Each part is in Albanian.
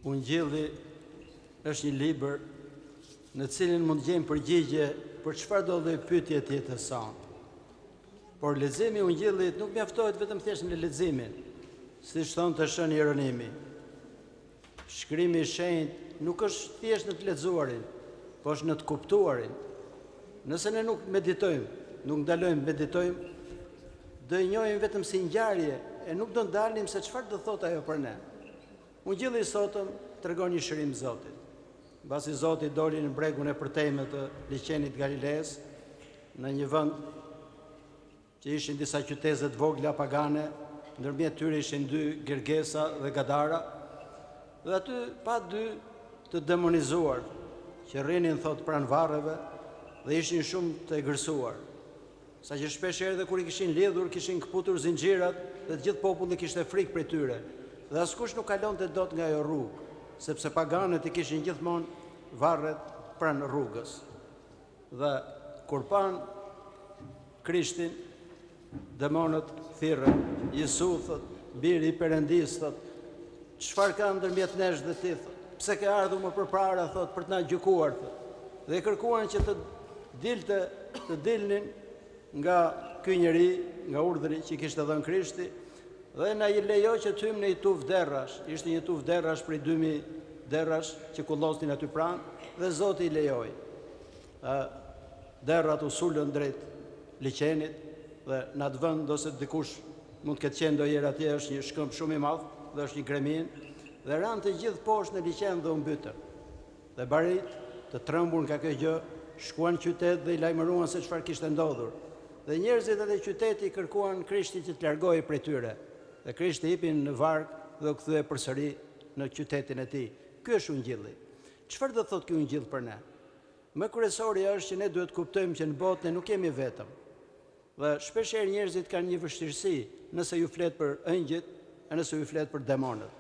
Ungjilli është një libër në të cilin mund të gjejmë përgjigje për çfarëdo lloj pyetje të jetës sonë. Por leximi i Ungjillit nuk mjaftohet vetëm thjesht në leximin, siç thonte Shën Jeronimi. Shkrimi i shenjtë nuk është thjesht në të lexuarin, po është në të kuptuarin. Nëse ne nuk meditojmë, nuk ndalojmë të meditojmë, do e njohim vetëm si ngjarje e nuk do ndalim se çfarë do thotë ajo për ne. Ungjilli i sotëm tregon një shërim të Zotit. Mbasi Zoti doli në bregun e përtejmë të liqenit të Galilesë, në një vend që ishin disa qyteze të vogla pagane, ndërmjet tyre ishin dy Gergesa dhe Gadara, dhe aty pa dy të demonizuar që rrinin thotë pranë varreve dhe ishin shumë të egërsuar. Saqë shpeshherë dhe kur i kishin lidhur, kishin këputur zinxhirat dhe të gjithë populli kishte frikë prej tyre, dhe askush nuk kalonte dot nga ajo rrugë, sepse paganët i kishin gjithmonë varret pranë rrugës. Dhe kur panë Krishtin, demonët thirrën, Jisu, thotë, biri i Perëndisë, thotë, çfarë ka ndërmjet nesh dhe ti, thotë, pse ke ardhur më përpara, thotë, për të na gjykuar, thotë. Dhe i kërkuan që të dilte, të dilnin nga ky njeri, nga urdhri që i kishte dhënë Krishti, dhe na i lejo që të hyjmë në një tufë derrash. Ishte një tufë derrash prej 2000 derrash që kullosnin aty pranë dhe Zoti i lejoi. Ë derrat u sulën drejt liqenit dhe në atë vend ose dikush mund të ketë qenë ndonjëherë atje është një shkëmb shumë i madh dhe është një greminë dhe ranë të gjithë poshtë në liqen dhe u mbytën. Dhe barinjtë, të trembur nga kjo gjë, shkuan në qytet dhe i lajmëruan se çfarë kishte ndodhur. Dhe njerëzit edhe qyteti i kërkuan Krishtit që të largohej prej tyre. Dhe Krishti hipi në varkë dhe u kthye përsëri në qytetin e tij. Ky është Ungjilli. Çfarë do të thotë ky Ungjill për ne? Më kryesorja është që ne duhet të kuptojmë që në botë ne nuk jemi vetëm. Dhe shpeshherë njerëzit kanë një vështirësi nëse ju flet për ëngjëjt e nëse ju flet për demonët.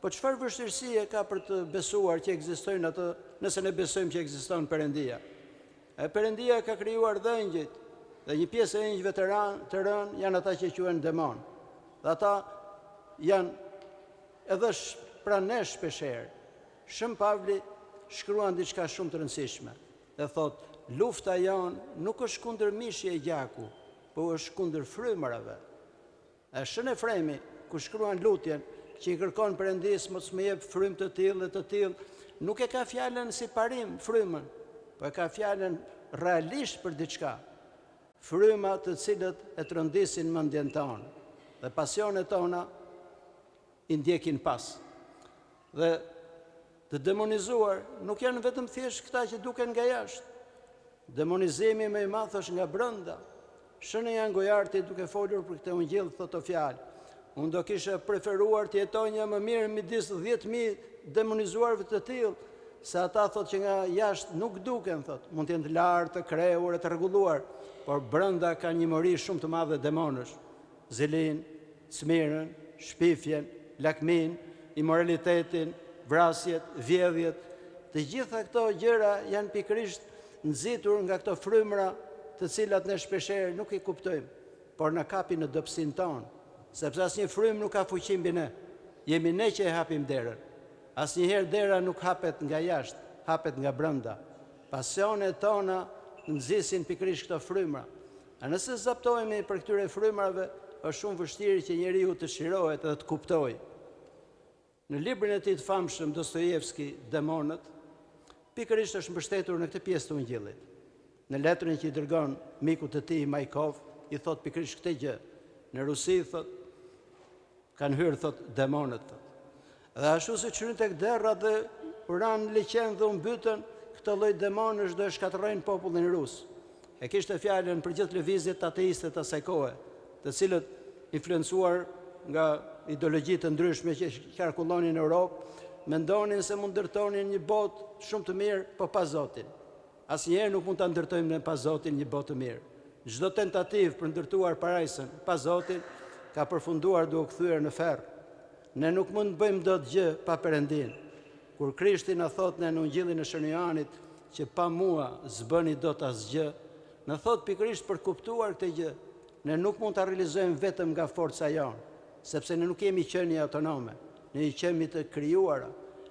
Po çfarë vështirësie ka për të besuar që ekzistojnë ato nëse ne besojmë që ekziston Perëndia? E Perëndia ka krijuar dhe ëngjëjt, dhe një pjesë e ëngjëjve të rënë, të rënë janë ata që quhen demonë. Dhe ata janë edhe pranë nesh shpeshherë. Shën Pavli shkruan diçka shumë të rëndësishme. Dhe thotë, Lufta jonë nuk është kundër mishi e gjaku, po është kundër frymërave. E Shën Efremi, kur shkruan lutjen, që i kërkon Perëndisë mos më jep frymë të tillë e të tillë, nuk e ka fjalën si parim frymën, po e ka fjalën realisht për diçka. Fryma të cilët e trondisin mendjen tonë dhe pasionet tona i ndjekin pas. Dhe të demonizuar nuk janë vetëm thjesht këta që duken nga jashtë. Demonizimi më i madh është nga brenda. Shën Jan Gojarti duke folur për këtë ungjill thotë këto fjalë. Unë do kisha preferuar të jetonja më mirë midis 10.000 demonizuarve të tillë, se ata thotë që nga jashtë nuk duken, thotë, mund të jenë të lartë, të krehur e të rregulluar, por brenda kanë një mori shumë të madhe demonësh. Zilinë, smirën, shpifjen, lakminë, imoralitetin, vrasjet, vjedhjet, të gjitha këto gjëra janë pikërisht nxitur nga këto frymëra të cilat ne shpeshherë nuk i kuptojmë, por na kapin në dobësinë tonë, sepse asnjë frymë nuk ka fuqi mbi ne. Jemi ne që e hapim derën. Asnjëherë dera nuk hapet nga jashtë, hapet nga brenda. Pasionet tona nxisin pikërisht këto frymëra. E nëse zaptohemi prej këtyre frymërave, është shumë vështirë që njeriu të çlirohet dhe të kuptojë. Në librin e tij të famshëm Dostojevski, Demonët, pikërisht është mbështetur në këtë pjesë të Ungjillit. Në letrën që i dërgon mikut të tij Majkov, i thotë pikërisht këtë gjë. Në Rusi thotë Kanë hyrë, thotë, demonët, thotë. Dhe ashtu siç hynë tek derrat dhe ranë në liqen dhe u mbytën, këto lloj demonësh do e shkatërrojnë popullin rus. E kishte fjalën për gjithë lëvizjet ateiste të asaj kohe, të cilët influencuar nga ideologji të ndryshme që qarkullonin në Europë, mendonin se mund ndërtonin një botë shumë të mirë, po pa Zotin. Asnjëherë nuk mund ta ndërtojmë ne pa Zotin një botë të mirë. Çdo tentativë për ndërtuar parajsën pa Zotin ka përfunduar duke u kthyer në ferr. Ne nuk mund të bëjmë dot gjë pa Perëndinë. Kur Krishti na thotë ne në Ungjillin e Shën Joanit që pa mua s'bëni dot asgjë, na thotë pikërisht për të kuptuar këtë gjë. Ne nuk mund ta realizojmë vetëm nga forca jonë, sepse ne nuk jemi qenie autonome, ne jemi qenie të krijuara.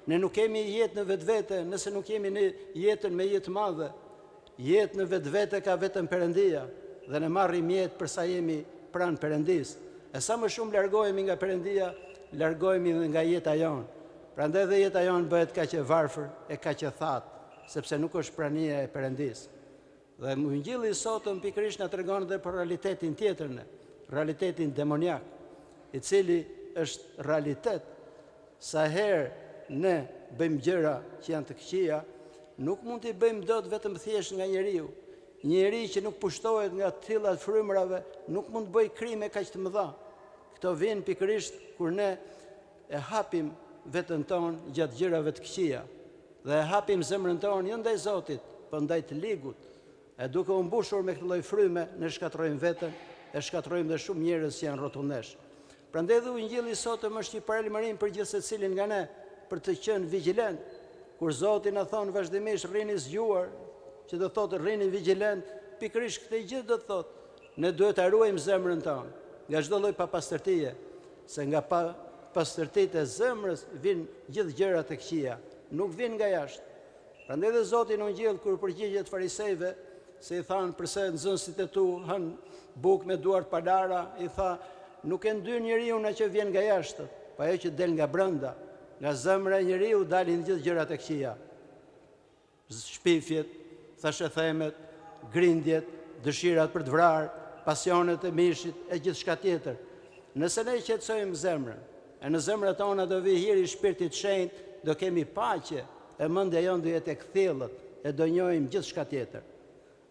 Ne nuk kemi jetë në vetvete nëse nuk jemi në jetën me J të madhe. Jetë në vetvete ka vetëm Perëndia dhe ne marrim jetë për sa jemi pranë Perëndisë. E sa më shumë largohemi nga Perëndia, largohemi dhe nga jeta jonë. Prandaj dhe jeta jonë bëhet kaq e varfër e kaq e thatë, sepse nuk është prania e Perëndisë. Dhe Ungjilli i sotëm pikërisht na tregon dhe për realitetin tjetër ne, realitetin demoniak, i cili është realitet sa herë ne bëjmë gjëra që janë të këqija, nuk mund t'i bëjmë dot vetëm thjesht nga njeriu. Një njeri që nuk pushtohet nga të tilla frymërave, nuk mund të bëjë krime kaq të mëdha. Këto vijnë pikërisht kur ne e hapim veten tonë gjatë gjërave të këqija. Dhe e hapim zemrën tonë jo ndaj Zotit, po ndaj të ligut. E duke u mbushur me këtë lloj fryme, ne shkatërrojmë veten, e shkatërrojmë dhe shumë njerëz që janë rrotull nesh. Prandaj dhe Ungjilli i sotëm është një paralajmërim për gjithsecilin nga ne, për të qenë vigjilent. Kur Zoti na thonë vazhdimisht rrini zgjuar, që do thotë rrini vigjilent, pikërisht këtë gjë do të thotë. Ne duhet ta ruajmë zemrën tonë nga çdo lloj papastërtie, se nga papastërtitë e zemrës vijnë gjithë gjërat e këqija, nuk vijnë nga jashtë. Prandaj dhe Zoti në Ungjill kur u përgjigjet farisejve se i thanë përse nxënësit e tu hanë bukë me duar të palara, i tha nuk e ndyn njeriun ajo që vjen nga jashtë, po ajo që del nga brenda, nga zemra e njeriut dalin gjithë gjërat e këqija. Shpifjet, thashethemet, grindjet, dëshirat për të vrarë, pasionet e mishit e gjithçka tjetër. Nëse ne qetësojmë zemrën, e në zemrat tona do vijë hiri i Shpirtit të Shenjtë, do kemi paqe, e mendja jonë do jetë e kthjellët, e do njohim gjithçka tjetër.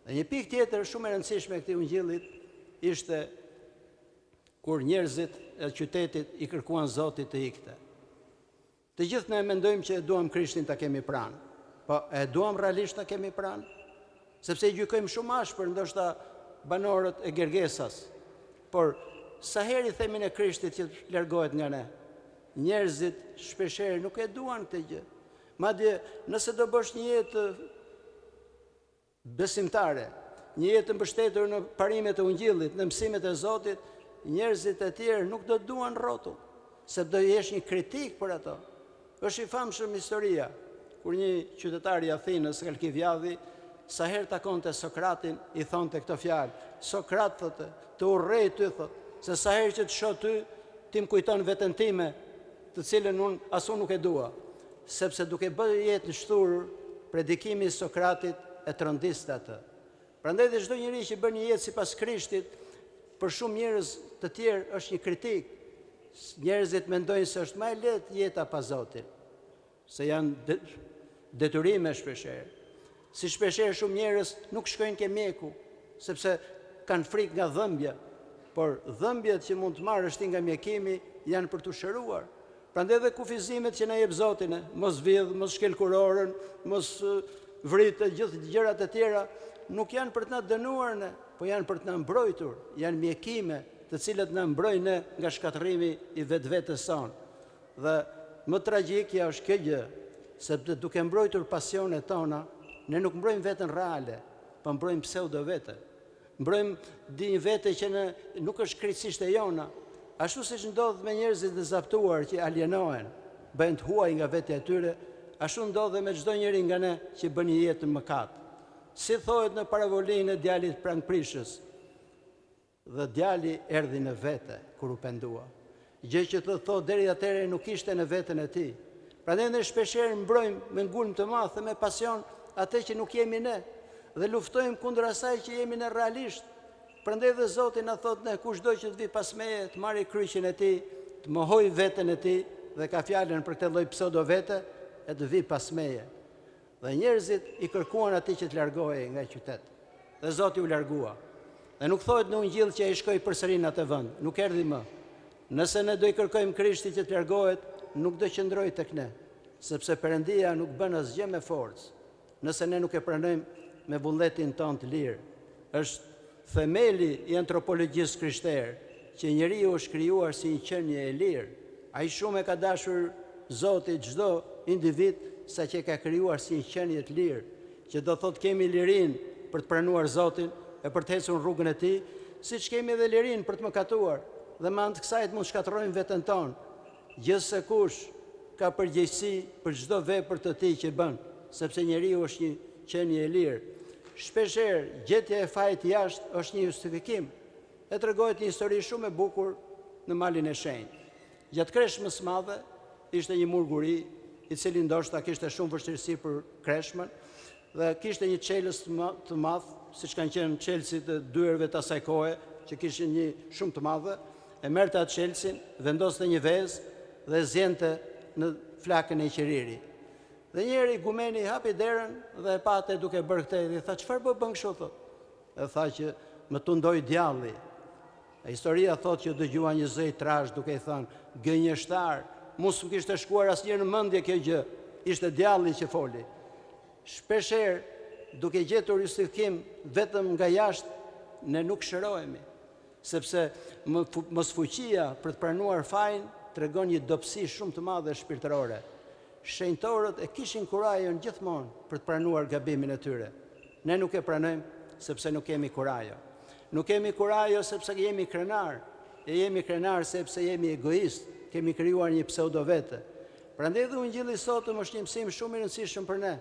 Dhe një pikë tjetër shumë e rëndësishme e këtij ungjillit ishte kur njerëzit e qytetit i kërkuan Zotit të ikte. Të gjithë ne mendojmë që e duam Krishtin ta kemi pranë. Po e duam realisht ta kemi pranë? Sepse i gjykojmë shumë ashpër ndoshta banorët e Gergesas. Por sa herë i themi ne Krishtit që të largohet nga ne? Njerëzit shpeshherë nuk e duan këtë gjë. Madje, nëse do bësh një jetë besimtare, një jetë të mbështetur në parimet e Ungjillit, në mësimet e Zotit, njerëzit e tjerë nuk do të duan rrotull, se do jesh një kritikë për ato. Është i famshëm historia kur një qytetar i Athinës, Alkiviadhi, sa herë takonte Sokratin, i thonte këto fjalë. Sokrat thotë, të urrej ty thotë, se sa herë që të shoh ty, ti më kujton veten time, të cilën unë as unë nuk e dua. Sepse duke bërë jetë të shthurur, predikimi i Sokratit e trondiste atë. Prandaj dhe çdo njeri që bën një jetë sipas Krishtit, për shumë njerëz të tjerë është një kritikë. Njerëzit mendojnë se është më e lehtë jeta pa Zotin, se janë detyrime shpeshherë. Si shpeshherë shumë njerëz nuk shkojnë ke mjeku, sepse kanë frikë nga dhëmbja, por dhëmbjet që mund të marrësh ti nga mjekimi janë për t'u shëruar. Prandaj dhe kufizimet që na jep Zoti ne, mos vidh, mos shkel kurorën, mos vrit e gjithë gjërat e tjera, nuk janë për të na dënuar ne, po janë për të na mbrojtur, janë mjekime të cilat na mbrojnë ne nga shkatërrimi i vetvetes sonë. Dhe më tragjikja është kjo gjë, sepse duke mbrojtur pasionet tona, ne nuk mbrojmë veten reale, po mbrojmë pseudo vete. Mbrojmë di një vete që ne nuk është krejtësisht e jona, ashtu siç ndodh me njerëzit e zaptuar që alienohen, bëhen të huaj nga vetja e tyre, ashtu ndodh dhe me çdo njeri nga ne që bën një jetë në mëkat. Si thuhet në paravolinë e djalit prangprishës, Dhe djali erdhi në vete kur u pendua. Gjë që do të thotë deri atëherë nuk ishte në veten e tij. Prandaj ne shpeshherë mbrojmë me ngulm të madh dhe me pasion atë që nuk jemi ne dhe luftojmë kundër asaj që jemi ne realisht. Prandaj dhe Zoti na thotë ne kushdo që të vijë pas meje të marrë kryqin e tij, të mohojë veten e tij dhe ka fjalën për këtë lloj pseudo vete e të vijë pas meje. Dhe njerëzit i kërkuan atij që të largohej nga ai qytet. Dhe Zoti u largua. Dhe nuk thuhet në Ungjill që ai shkoi përsëri në atë vend, nuk erdhi më. Nëse ne do i kërkojmë Krishtit që të largohet, nuk do qëndrojë tek ne, sepse Perëndia nuk bën asgjë me forcë, nëse ne nuk e pranojmë me vullnetin tonë të lirë. Është themeli i antropologjisë krishterë, që njeriu është krijuar si një qenie e lirë. Aq shumë e ka dashur Zoti çdo individ saqë e ka krijuar si një qenie të lirë, që do thotë kemi lirinë për të pranuar Zotin e për të ecur në rrugën e Tij, siç kemi edhe lirinë për të mëkatuar dhe me anë të kësaj të mund të shkatërrojmë veten tonë. Gjithsekush. ka përgjegjësi për çdo vepër të tij që bën, sepse njeriu është një qenie e lirë. Shpeshherë, gjetja e fajit jashtë është një justifikim. E tregohet një histori shumë e bukur në Malin e Shenjtë. Gjatë Kreshmës së Madhe, ishte një murg i ri, i cili ndoshta kishte shumë vështirësi për kreshmën dhe kishte një çelës të madh, siç kanë qenë çelësit e dyerve të asaj kohe, që kishin një shumë të madhe, e merrte atë çelësin, vendoste një vezë dhe e ziente në flakën e qiriri. Dhe një herë igumeni hapi derën dhe e pa atë duke bërë këtë dhe i tha çfarë po bën kështu thotë. E tha që më tundoi djalli. E historia thotë që dëgjua një zë i trashë duke i thënë, gënjeshtar, mu s'më kishte shkuar asnjëherë në mendje kjo gjë, ishte djalli që foli. Shpeshherë, duke gjetur justifikim vetëm nga jashtë, ne nuk shërohemi, sepse mosfuqia për të pranuar fajin tregon një dobësi shumë të madhe shpirtërore. Shenjtorët e kishin kurajon gjithmonë për të pranuar gabimin e tyre. Ne nuk e pranojmë sepse nuk kemi kurajo. Nuk kemi kurajo sepse jemi krenarë, e jemi krenarë sepse jemi egoistë, kemi krijuar një pseudovete. Prandaj dhe Ungjilli i sotëm është një mësim shumë i rëndësishëm për ne,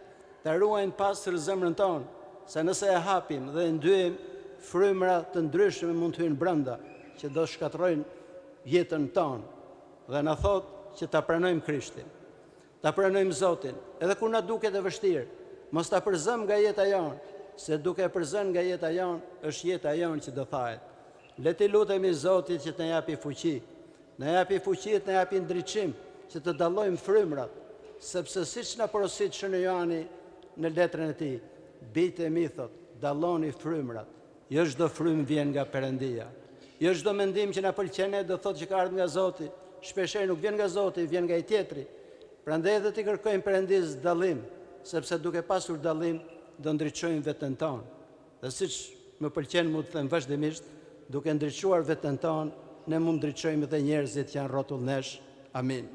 ta ruajmë pastër zemrën tonë, se nëse e hapim dhe e ndyejmë, frymëra të ndryshme mund të hyjnë brenda, që do shkatërrojnë jetën tonë. Dhe na thotë që ta pranojmë Krishtin. Ta pranojmë Zotin, edhe kur na duket e vështirë, mos ta përzëmë nga jeta jonë, se duke e përzënë nga jeta jonë, është jeta jonë që do thahet. Le t'i lutemi Zotit që të na japi fuqi, na japi fuqi e të na japi ndriçim, që të dallojmë frymërat, sepse siç na porosit Shën Joani në letrën e tij, bijtë e mi thotë, dalloni frymërat. Jo çdo frymë vjen nga Perëndia. Jo çdo mendim që na pëlqen ne do thotë që ka ardhur nga Zoti. Shpeshherë nuk vjen nga Zoti, vjen nga ai tjetri. Prandaj edhe t'i kërkojmë Perëndisë dallim, sepse duke pasur dallim do ndriçojmë veten tonë. Dhe siç më pëlqen mu të them vazhdimisht, duke ndriçuar veten tonë, ne mund ndriçojmë edhe njerëzit që janë rrotull nesh. Amin.